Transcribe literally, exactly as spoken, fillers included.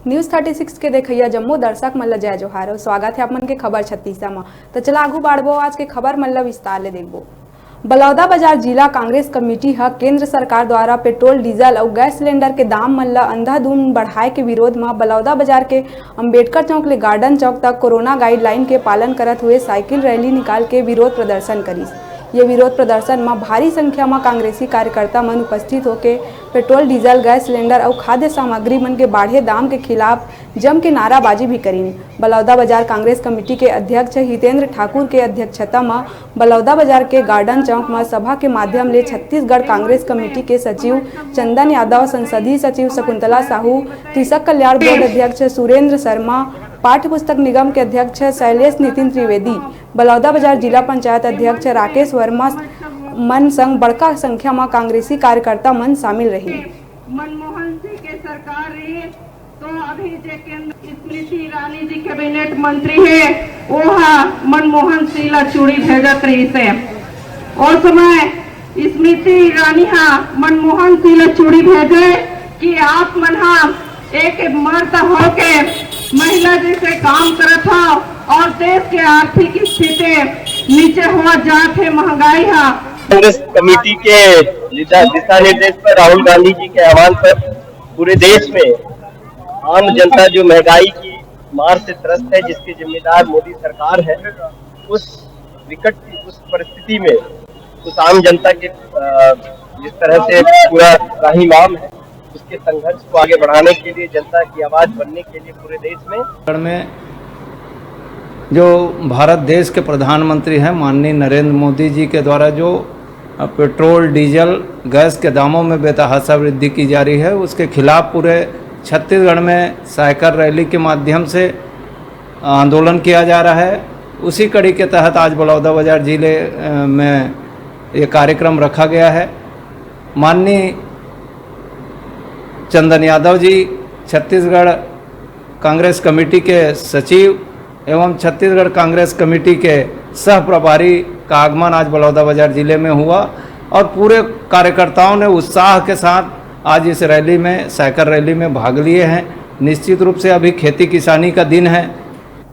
News thirty six के देखइया जम्मो दर्शक मन ल जय जोहार अउ स्वागत हे आप मन के खबर छत्तीसा म। त चला आगू बाढ़बो आज के खबर मन ल विस्तार ले देखबो। बलौदा बाजार जिला कांग्रेस कमेटी ह केंद्र सरकार द्वारा पेट्रोल, डीजल अउ गैस सिलेंडर के दाम मन ल अंधाधुंध बढ़ाए के विरोध म बलौदा बाजार के अंबेडकर चौक ले गार्डन चौक तक कोरोना गाइडलाइन के पालन करत हुए साइकिल रैली निकाल के विरोध प्रदर्शन करिस। ये विरोध प्रदर्शन म भारी संख्या म कांग्रेसी कार्यकर्ता मन उपस्थित होके पेट्रोल, डीजल, गैस सिलेंडर अउ खाद्य सामग्री मन के बाढ़े दाम के खिलाफ जम के नाराबाजी भी करिन। बलौदा बाजार कांग्रेस कमेटी के अध्यक्ष हितेंद्र ठाकुर के अध्यक्षता म बलौदा बाजार के गार्डन चौक म सभा के माध्यम ले छत्तीसगढ़ कांग्रेस कमेटी के सचिव चंदन यादव, संसदीय सचिव शकुंतला साहू, कृषक कल्याण बोर्ड अध्यक्ष सुरेंद्र शर्मा, पाठ्य पुस्तक निगम के अध्यक्ष शैलेश नितिन त्रिवेदी, बलौदा बाजार जिला पंचायत अध्यक्ष राकेश वर्मा मन संग बड़का संख्या म कांग्रेसी कार्यकर्ता मन शामिल रहिन। मनमोहन जी के सरकार रही, तो अभी जे केंद्र स्मृति ईरानी जी कैबिनेट मंत्री हे, वो हा मनमोहन सिंह ला चूड़ी भेजत रहिस हे। ओ समय स्मृति ईरानी हा मनमोहन सिंह ला चूड़ी भेजे कि आप मन हा एक मर्द होके महिला जैसे काम करत हो और देश के आर्थिक स्थिति नीचे हुआ जात है, महंगाई हा। कांग्रेस कमेटी के दिशा दिशा निर्देश पर, राहुल गांधी जी के आह्वान पर पूरे देश में आम जनता जो महंगाई की मार से त्रस्त है, जिसके जिम्मेदार मोदी सरकार है, उस विकट की उस परिस्थिति में उस आम जनता के, अ, जिस तरह से पूरा त्राहिमाम है, उसके संघर्ष को आगे बढ़ाने के लिए, जनता की आवाज बनने के लिए पूरे देश में में जो भारत देश के प्रधानमंत्री हैं माननीय नरेंद्र मोदी जी के द्वारा जो पेट्रोल, डीजल, गैस के दामों में बेतहाशा वृद्धि की जा रही है, उसके खिलाफ पूरे छत्तीसगढ़ में साइकिल रैली के माध्यम से आंदोलन किया जा रहा है। उसी कड़ी के तहत आज बलौदाबाजार जिले, अ, में ये कार्यक्रम रखा गया है। माननीय चंदन यादव जी, छत्तीसगढ़ कांग्रेस कमेटी के सचिव एवं छत्तीसगढ़ कांग्रेस कमेटी के सह प्रभारी का आगमन आज बलौदाबाजार जिले में हुआ और पूरे कार्यकर्ताओं ने उत्साह के साथ आज इस रैली में, साइकिल रैली में भाग लिए हैं। निश्चित रूप से अभी खेती किसानी का दिन है,